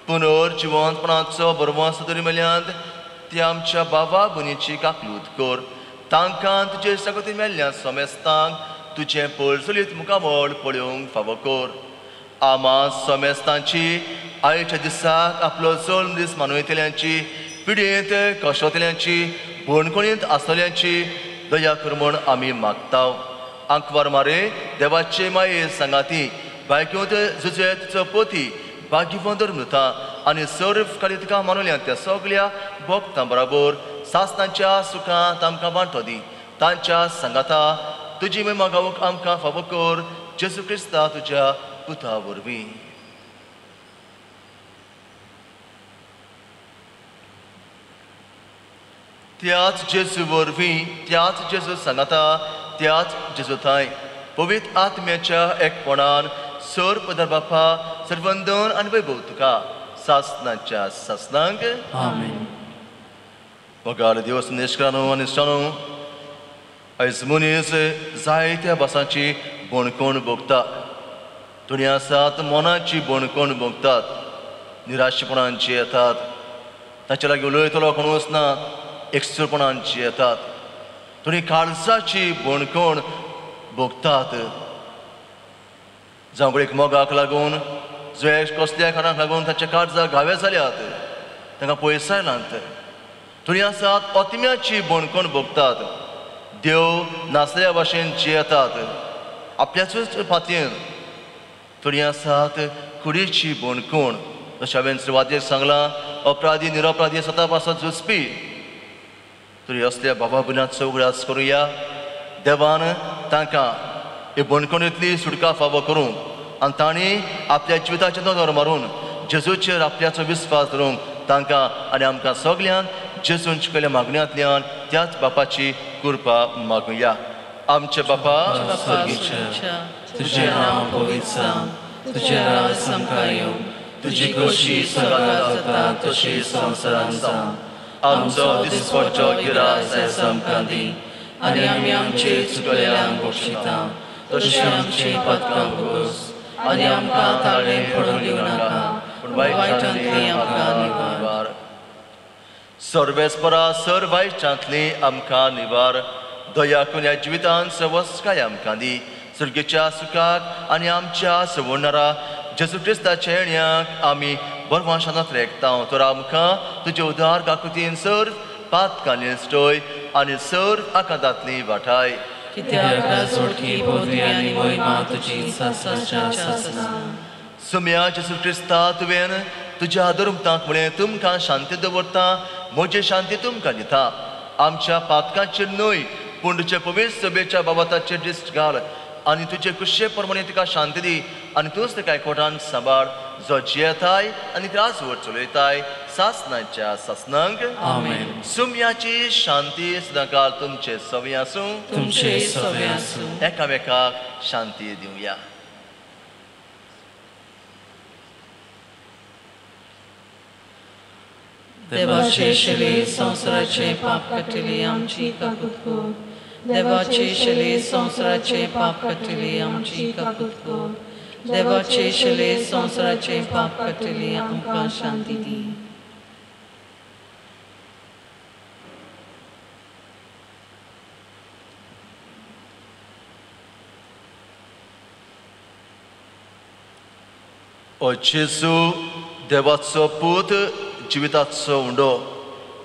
पुनर्जिवंतपणाचो बरवंस दरी मेल्यांत ती आमच्या बाबा भयणीची काकलूत कर। तांकां तुजे सगतीन मेल्ल्या समेस्तांक तुजें पळचलीत मुखामळ पळोवंक फावो कर. आमा समेस्तांची आयच्या दिसाक आपलो जल्म दीस मानयतल्यांची, पिडेंत कश्टतल्यांची, बणकणींत आसतल्यांची दया कर म्हूण आमी मागता. आंकवार मारे देवाचे माये सांगाती बायक्योत जुजे तुजो पोती भाग्यवंत मृता आनी सर्व काली तुका मानवल्या त्या सगल्या भक्तां बराबर सासनाच्या सुखांत आमकां वांटो दी. तांच्या सांगाता तुजी महिमा गावूंक आमकां फावो कर, जेजू क्रिस्ता तुज्या पुता वरवीं. त्याच जेजू वरवीं, त्याच जेजू सांगाता, त्याच जेजू थांय पवित्र आत्म्याच्या एकपणान सर पदर बापा सर्वंदन आनी वैभव तुका सासनाच्या सासनांक. आमेन. मोगाळ देव निश्क्रानो आनी इश्टानो, आयज मनीस जायत्या भासांची बणकोण भोगता. थोडीं आसात मनाची बणकोण भोगतात, निराशेपणांची येतात, ताचे लागीं उलयतलो कोणूच ना, एकसुरपणांची येतात. थोडीं काळजाची बणकोण भोगतात, जावं एक मोगाक लागून, द्वेश कसल्या कारणाक लागून ताच्या काळजाक घावे जाल्यात, तांकां पयसायनात. थोडीं आसात आत्म्याची बणकोण भोगतात, देव नासल्या भाशेन जियेतात आपल्याचूच फातयेन. थोडीं आसात कुडीची बणकोण, जशें हांवें सुरवातेक सांगलां, अपराधी निरपराधी स्वता पासत झुजपी. तरी असल्या बाबा भुरग्यांचो उगडास करुया. देवान तांकां हे बणकणींतली सुटका फावो करूंक आनी तांणी आपल्या जिविताचेर नदर मारून जेजूचेर आपल्याचो विस्वास धरूंक तांकां आनी आमकां सगल्यांक जेजून शिकयल्या मागण्यांतल्यान त्याच बापाची कृपा मागुया. आमचे बापा तुझें नांव पवित्र जावं, तुझें राज आमकां येवं, तुजी खोशी स्वर्गांत जाता तशी संवसारांत जावं. आमचो दिसपडचो गिरास आयज आमकां दी आनी आमी आमचे चुकलेल्यांक बक्षिता तशें आमचे पातकां भोगोस आनी आमकां ताळें पडूंक दिवं नाका, पूण वायटांतली आमकां निवार. सर्वेस्परा सर वायटांतली आमकां निवार. दया करून ह्या जिवितांत सवस्काय आमकां दी, सुर्गेच्या सुखाक आनी आमच्या सवणरा जेजू क्रिस्ताच्या येण्याक आमी बरवाशानात रेखता. तर आमकां तुजे उदार काकुतीन सर पातकां निश्टय आनी सर आकांतांतली वाठाय. कित्याक राजवटकी पदवी आनी महिमा तुजी सासणाच्या सासणाक. सुम्या जेजू क्रिस्ता, तुवें तुज्या धर्मतांक म्हळें, तुमकां शांती दवरता, म्हजी शांती तुमकां दिता. आमच्या पातकांचेर न्हय पूण तुजे पवित्र सभेच्या बाबताचेर दिश्ट घाल आनी तुजे कुशे प्रमाणे तुका शांती दी आनी तूंच तुका एकवटान सांबाळ, जो जियेताय आनी राजवट चलयताय सासणाच्या सासणांक. आमेन. सुम्याची शांती सदांकाळ तुमचे सवी आसूं, तुमचे सवी आसूं. एकामेकाक शांती दिवया. देवाचे शिले संवसाराचे पाप काडटली आमची काकूत कर. देवाचे शिले संवसाराचे पाप काडटली आमची काकूत कर. देवाचे शिले संवसाराचे पाप काडटली आमकां शांती दी. ओ जेजू देवाचो पूत, जिविताचो उंडो,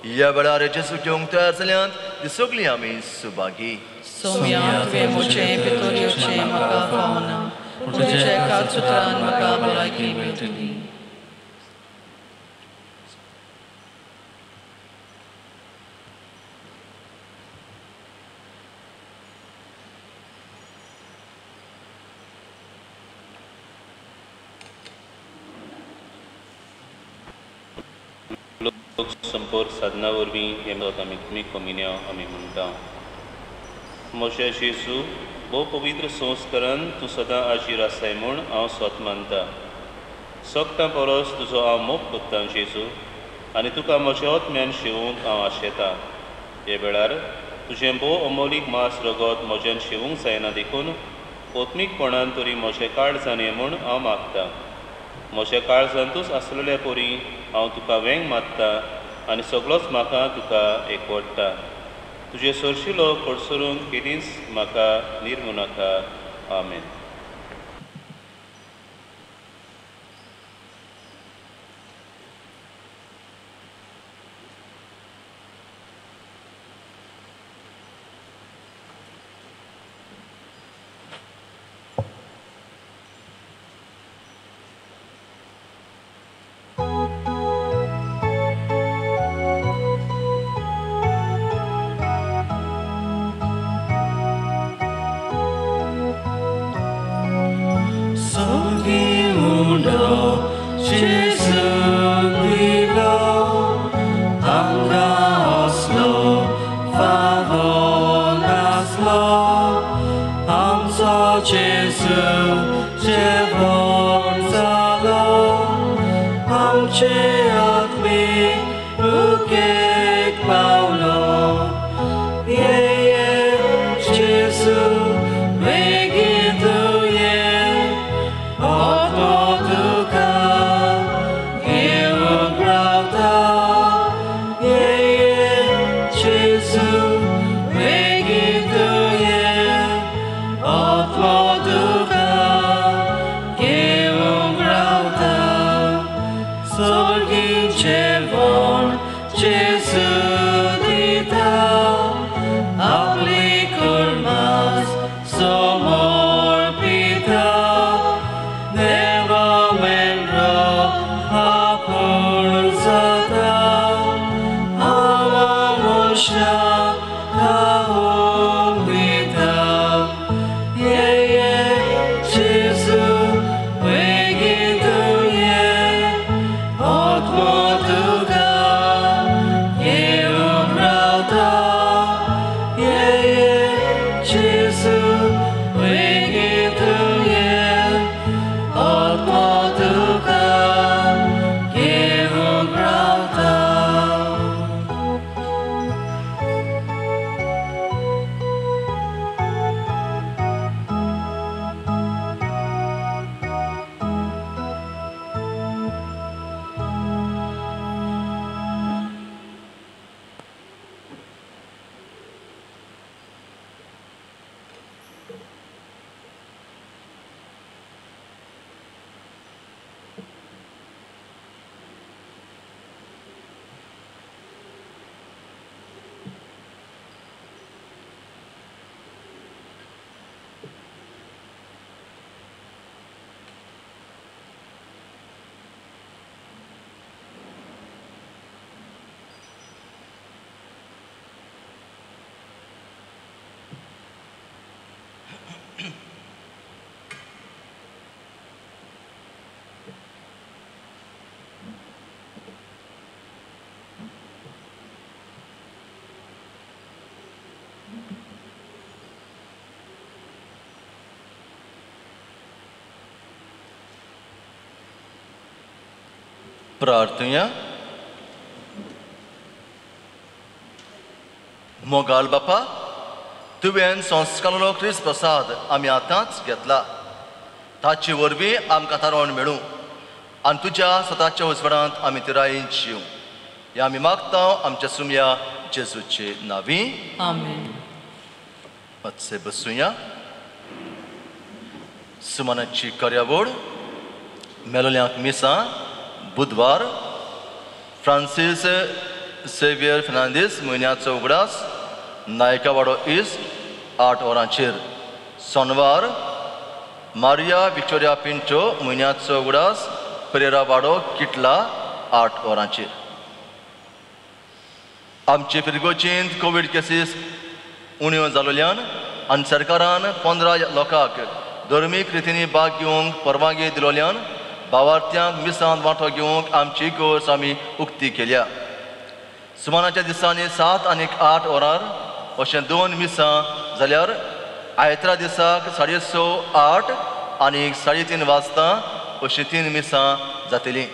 ह्या वेळार जेजू घेवंक तयार जाल्यात ती सगळीं आमी सुभागी. सोम्या, तुवें म्हजें भितर येवचें म्हाका फावना, पूण तुज्या एकाच उतरान म्हाका भलायकी मेळटली. संपर्क साधना वरवीं हें आमी तुमी कमिन्यांव आमी म्हणटा. म्हज्या जेजू, भोव पवित्र संस्कारान तूं सदां आजीर आसाय म्हूण हांव स्वत मानता. सगटां परस तुजो हांव मोग कोत्तां जेजू, आनी तुका म्हज्या आत्म्यान शेवूंक हांव आशेतां. हे वेळार तुजें भोव अमोलीक मांस रगत म्हज्यान शेवूंक जायना देखून आत्मीकपणान तरी म्हजें काळजान ये म्हूण हांव मागतां. म्हज्या काळजांतूच आसलेल्या परी हांव तुका वेंग मारता आनी सगळोच म्हाका तुका एकवटता. तुजे सोरशिलो कडसरून केदींच म्हाका निर्मू नाका. आमेन. प्रार्थुया. मोगाल बापा, तुवें संस्कारालो क्रिस्त प्रसाद आमी आतांच घेतला, ताचे वरवीं आमकां तारण मेळूं आनी तुज्या स्वताच्या उजवाडांत आमी तिरायेन जिवं. ह्या आमी मागता आमच्या सुमया जेजूचे नांवी. आमेन. मातशें बसुया. सुमानाची कार्यावळ मेलोल्यांक मिसां बुधवार फ्रांसीस सेवियर फेर्नांदीस म्हयन्याचो उगडास नायकावाडो इस्ट 8 वरांचेर. सोनवार मारिया विक्टोरिया पिंटो म्हयन्याचो उगडास परेरा वाडो किटला 8 वरांचेर. आमचे फिरगोचींत कोवीड केसीस उण्यो जालोल्यान आनी सरकारान 15 लोकांक धर्मीक रितींनी भाग घेवंक परवानगी दिलोल्यान भावार्थ्यांक मिसांत वांटो घेवंक आमची गोर्स आमी उक्ती केल्या. सुमानाच्या दिसांनी 7 आनी 8 वरार अशें 2 मिसां जाल्यार आयतरा दिसाक 6:30, 8 आनी 3:30 वाजता अशीं 3 मिसां जातलीं.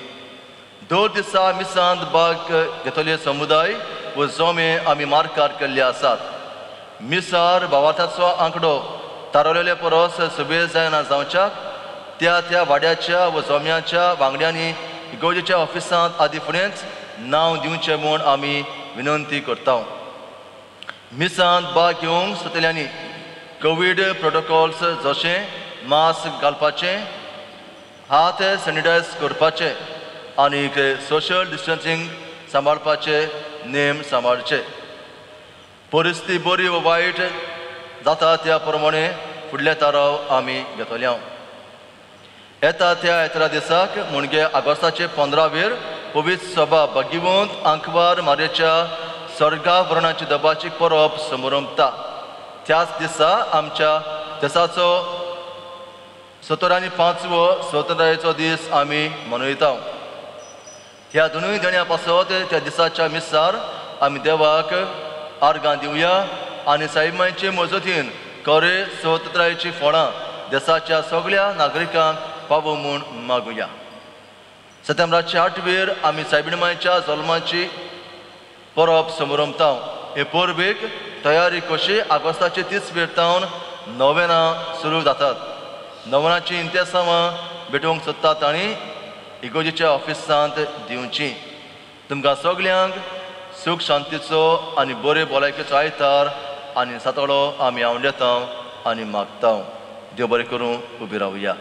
2 दिसा मिसांत भाग घेतले समुदाय व जोमे आमी मार्कार केल्ले आसात. मिसार भावार्थाचो आंकडो थारावलेले परस सुबेज जायना जावच्याक त्या त्या वाड्याच्या व जोम्याच्या वांगड्यांनी इगोर्जेच्या ऑफिसांत आदी फुडेंच नांव दिवचें म्हूण आमी विनंती करता. मिसांत भाग घेवंक सोदतल्यांनी कोवीड प्रोटोकॉल्स जशें मास्क घालपाचें, हात सॅनिटायज करपाचे आनी सोशल डिस्टन्सींग सांबाळपाचे नेम सांबाळचे. परिस्थिती बरी वा वायट जाता त्या प्रमाणे फुडले थाराव आमी घेतले. येता त्या आयतारा दिसाक म्हणजे ऑगस्टाचे 15वेर पवित्र सभा भगिवंत आंकवार मारेच्या स्वर्गावरणाची दबाची परब समरंभता. त्याच दिसा आमच्या देशाचो 75वो स्वतंत्रतायेचो दीस आमी मनयता. ह्या दोनूय देण्या पासत त्या दिसाच्या मिसार आमी देवाक आर्गां दिवया आनी साईमांचे मजतीन खरे स्वतंत्रतायेची फळां देशाच्या सगळ्या नागरिकांक पावो म्हूण मागुया. सप्टेंबराच्या 8वेर आमी सायबीणमांयच्या जल्माची परब समरंभता. हे परबेक तयारी कशी ऑगस्टाचे 30वेर तावन नवेनां सुरू जातात. नवनाची इंतेसांवां भेटोवंक सोदतात तांणी इगोजेच्या ऑफिसांत दिवची. तुमकां सगल्यांक सूख शांतीचो आनी बरे भलायकेचो आयतार आनी सातोळो आमी आवडटा आनी मागता. देव बरें करूं. उबी रावया.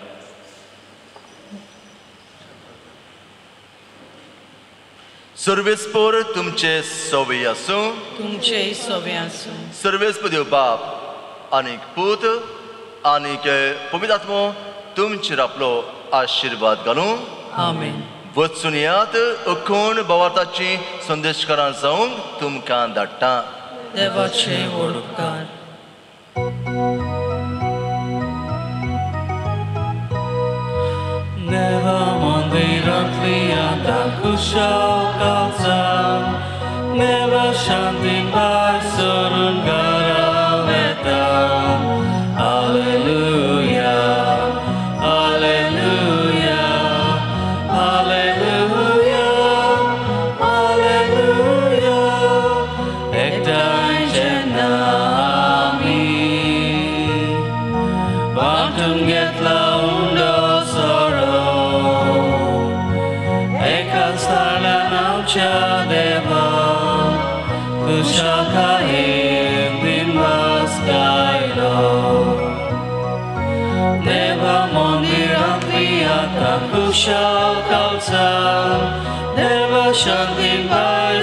सर्वेस्पोर तुमचे सवे आसूं. तुमचे सवे आसूं. सर्वेस्पोर देव बाप आनीक पूत आनीक पवित्र आत्मो तुमचेर आपलो आशिर्वाद घालूं. आमेन. वचून यात अखोण भावार्थाची संदेशकारां जावंक तुमकां धाडटा. देवाचे व्हड उपकार. देवा मंदिरांतली आतां खुशाल काळजान, देवा शांती भायर सरून घरा वता. Hallelujah, hallelujah, hallelujah, hallelujah. एकठांय जेन्ना आमी वांटून घेतला उंडो सोरो, एकाच थाळ्यान आमच्या देवा खुशालकायेन दिनवास गायलो. देवा मंदिरांतली आतां खुशाल काळजान, देवा शांतीन भायर